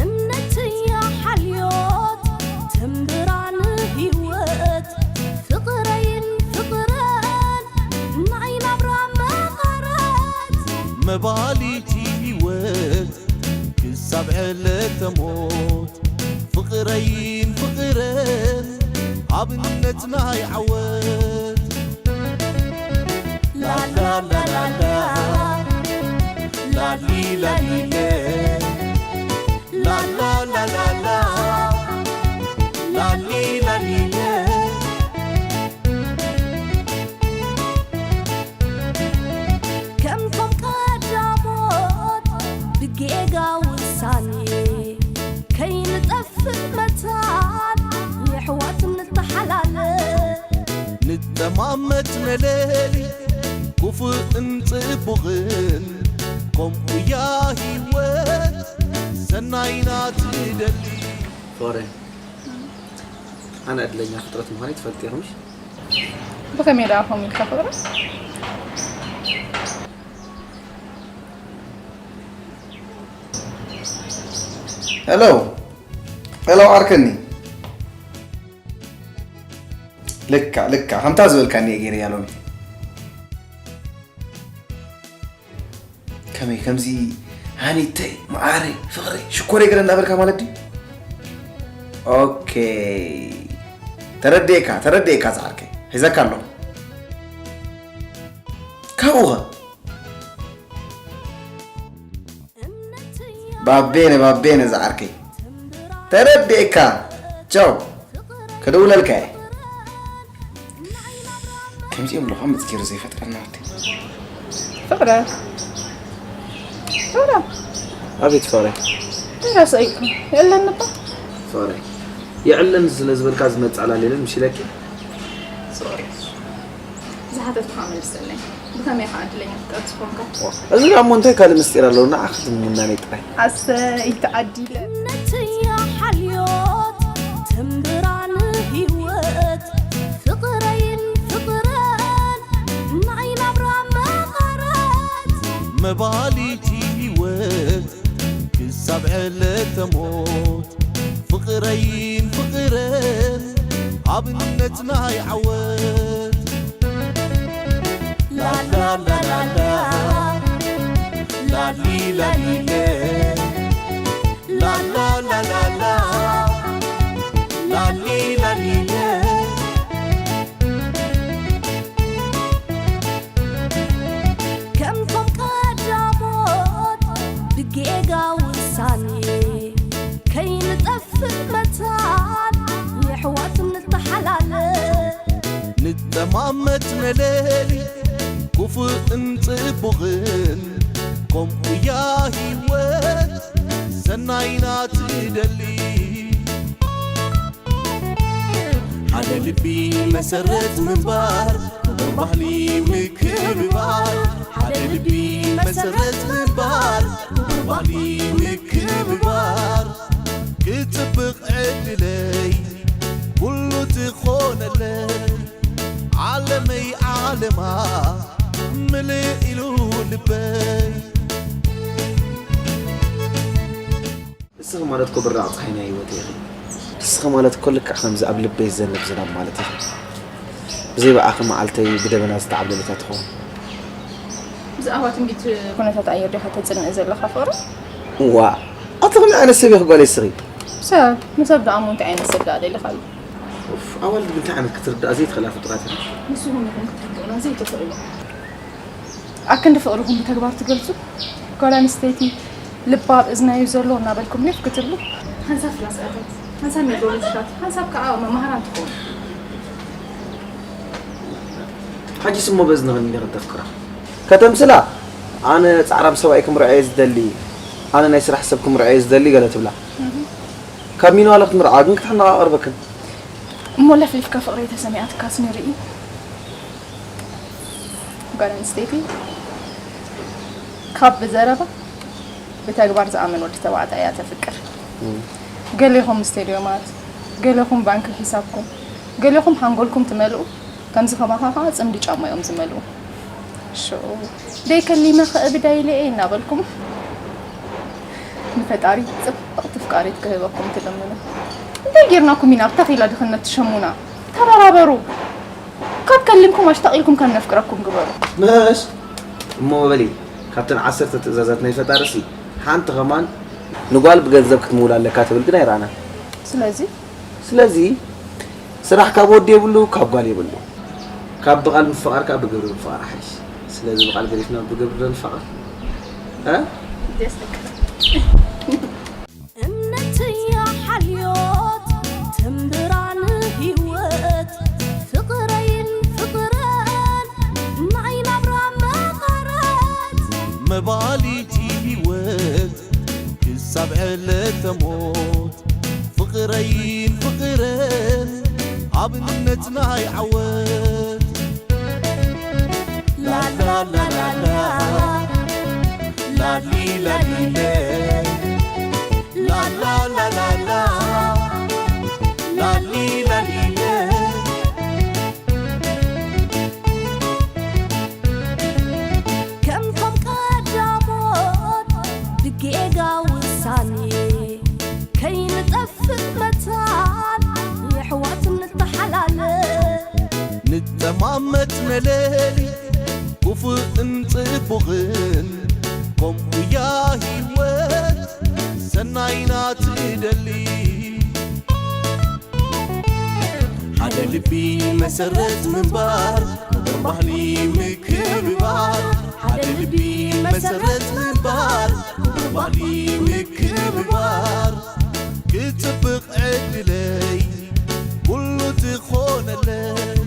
እምነትያ ሓልዮት ትንብራን ህይወት ፍቕረይን ፍቕረን ናይ ናብራ መቐረት መባሊቲ ህይወት ክሳብ ዕለተ ሞት ፍቕረይን ፍቕረን ኣብነት ናይ ዓወት ላላላላላ ላሊ ላሊለ ላላላላላ ላሊ ላሊለ ከምቶም ቀዳሞት ብጌጋ ውሳኔ ከይንጠፍእ መታን የሕዋት ንተሓላለ ንጠማመት ነለሊ ክፉእን ጽቡቕን ከምኡያ ህይወት ሰናይና ትደሊ ሶሪ ኣነ ዕድለኛ ፍጥረት ምዃነይ ትፈልጢ ኢኹምሽ ብኸመይ ደኣ ከምኡ ኢልካ ፍጥረት ሄሎ ሄሎ ዓርከኒ ልካ ልካ ከምታ ዝበልካኒ እየ ገይረያ ሎሚ ከመይ ከምዚ ሃኒተይ መዓረይ ፍቕረይ ሽኮረይ ገለ እንዳበልካ ማለት ድዩ ኦኬ ተረዲኤካ ተረዲኤካ ዝዓርከይ ሒዘካ ኣለኹ ካብኡኸ ባቤነ ባቤነ ዝዓርከይ ተረዲኤካ ቻው ክድውለልካ እየ ከምዚኦም ኣለኹ መፅኪሩ ዘይፈጥረና ወዲ ፍቕረ ፍቕረ ኣቤት ፍቕረ ተራሰይኩ የለን እባ ፍቕረ የዕለን ስለ ዝበልካ ዝመፅእ ኣላሌለን ምሽ ኢለኪ ሶሪ ዝሓተትኩኻ መልሰለይ ብኸመይ ከዓ ዕድለኛ ፍጥረት ዝኾንካ እዚ ደኣ እሞ እንታይ ካልእ ምስጢር ኣለዎ ንዓኺ ትምናነይ ጥራይ ኣሰይ ተዓዲለ እምነትያ ሓልዮት ትንብራን ህይወት ፍቕረይን ፍቕረን ናይ ናብራ መቐረት መባሊቲ ህይወት ክሳብ ዕለተ ሞት ፍቕረይን ፍቕረን ኣብነት ናይ ዓወት ላላላላላ ላሊ ላሊለ ላላላላላ ላሊ ላሊለ ከምቶም ቀዳሞት ብጌጋ ውሳኔ ከይንጠፍእ መታን የሕዋት ንተሓላለ ንጠማመት ነለሊ ክፉእን ጽቡቕን ከምኡያ ህይወት ሰናይና ትደሊ ሓደ ልቢ መሰረት ምንባር ክቡር ባህሊ ምክብባር ሓደ ልቢ መሰረት ምንባር ክቡር ባህሊ ምክብባር ክጽብቕ ዕድለይ ኩሉ ትኾነለይ ዓለመይ ዓለማ ምልእ ኢሉ ልበይ እስኺ ማለት እኮ ብራቕ ጸሓይ ናይ ህይወተይ ኢኺ። እስኺ ማለት እኮ ልክዕ ከምዚ ኣብ ልበይ ዝዘንብ ዝናብ ማለት ኢኺ። ብዘይ ብኣኺ መዓልተይ ብደበና ዝተዓብለለት እያ ትኸውን። ብዛዕባ ትንቢት ኩነታት ኣየር ዲኻ ተጽንእ ዘለኻ ፍቕሪ? ዋእ! ኣቲ ከመይ ዓይነት ሰብ ኢኺ ጓለይ እስኺ? ሰብ ንሰብ ደኣ እሞ እንታይ ዓይነት ሰብ ደኣ ደሊኻሉ? ኡፍ፣ ኣዋልድ ግን እንታይ ዓይነት ክትርድኣ ዘይትኽእላ ፍጡራት ኢኺ። ንስኹም ኢኹም ክትርድኡና ዘይትኽእሉ። ኣክንዲ ፍቕርኹም ብተግባር ትገልጹ ጓል ኣንስተይቲ ልባ ኣብ እዝና እዩ ዘሎ እናበልኩም ሌፍ ክትብሉ ሓንሳብ ፍላስኣታት ሓንሳብ ሜትሮሎጂታት ሓንሳብ ከዓ መማህራን ትኾኑ ሓጅስ እሞ በዝኒ ከኒነ ክተፍቅራ ከተምስላ ኣነ ፃዕራም ሰብኣይ ክምርዖ እየ ዝደሊ ኣነ ናይ ስራሕ ሰብ ክምርዖ እየ ዝደሊ ገለ ትብላ ካብ ሚንዋለ ክትምርዓዋ ግን ክትሕነቓቐርበክን እሞ ለፍሊፍካ ፍቕረይ ተሰሚዓትካስ ንርኢ ጓል ኣንስተይቲ ካብ ብዘረባ ብተግባር ዝኣምን ወዲ ተባዕታይ እያ ተፍቅር። ገሌኹም ስቴድዮማት፣ ገሌኹም ባንክ ሒሳብኩም፣ ገሌኹም ሓንጎልኩም ትመልኡ፣ ከምዚ ከማኻ ከዓ ፅምዲ ጫማ እዮም ዝመልኡ። ሽዑ ደይከሊመ ከእብዳ ኢለ እየ እናበልኩም ንፈጣሪ ጽብቕቲ ፍቃሪት ክህበኩም ትልምኑ። እንታይ ጌርናኩም ኢና ኣብ ተኺላ ድኽነት ትሸሙና? ተበራበሩ። ካብ ከሊምኩም ኣሽታቒልኩም ከም ነፍቅረኩም ግበሩ። ምሽ እሞ በሊ፣ ካብተን ዓሰርተ ትእዛዛት ናይ ፈጣርሲ ሓንቲ ከማን ንጓል ብገንዘብ ክትምውላ ኣለካ ትብል ግን ኣይረኣናን። ስለዚ ስለዚ ስራሕ ካብ ወዲ የብሉ ካብ ጓል የብሉ። ካብ ብቓል ምፍቓር ካብ ብግብሪ ምፍቓር ሓይሽ። ስለዚ ብቓል ገዲፍና ብግብሪ ንፋቐር። እ? እምነትያ ሓልዮት ትንብራ ንህይወት ፍቕረይን ፍቕረን ናይ ናብራ መቐረት መባሊቲ ህይወት ክሳብ ዕለተ ሞት ፍቕረይን ፍቕረን ኣብነት ናይ ዓወት ላላላላላ ላሊ ላሊለ ላላላላላ ላሊ ላሊለ ከምቶም ቀዳሞት ብጌጋ ውሳኔ ከይንጠፍእ መታን የሕዋት ንተሓላለ ንጠማመት ነለሊ ክፉእን ጽቡቕን ከምኡያ ህይወት ሰናይና ትደሊ ሓደ ልቢ መሰረት ምንባር ክቡር ባህሊ ምክብባር ሓደ ልቢ መሰረት ምንባር ክቡር ባህሊ ምክብባር ክጽብቕ ዕድለይ ኩሉ ትኾነለይ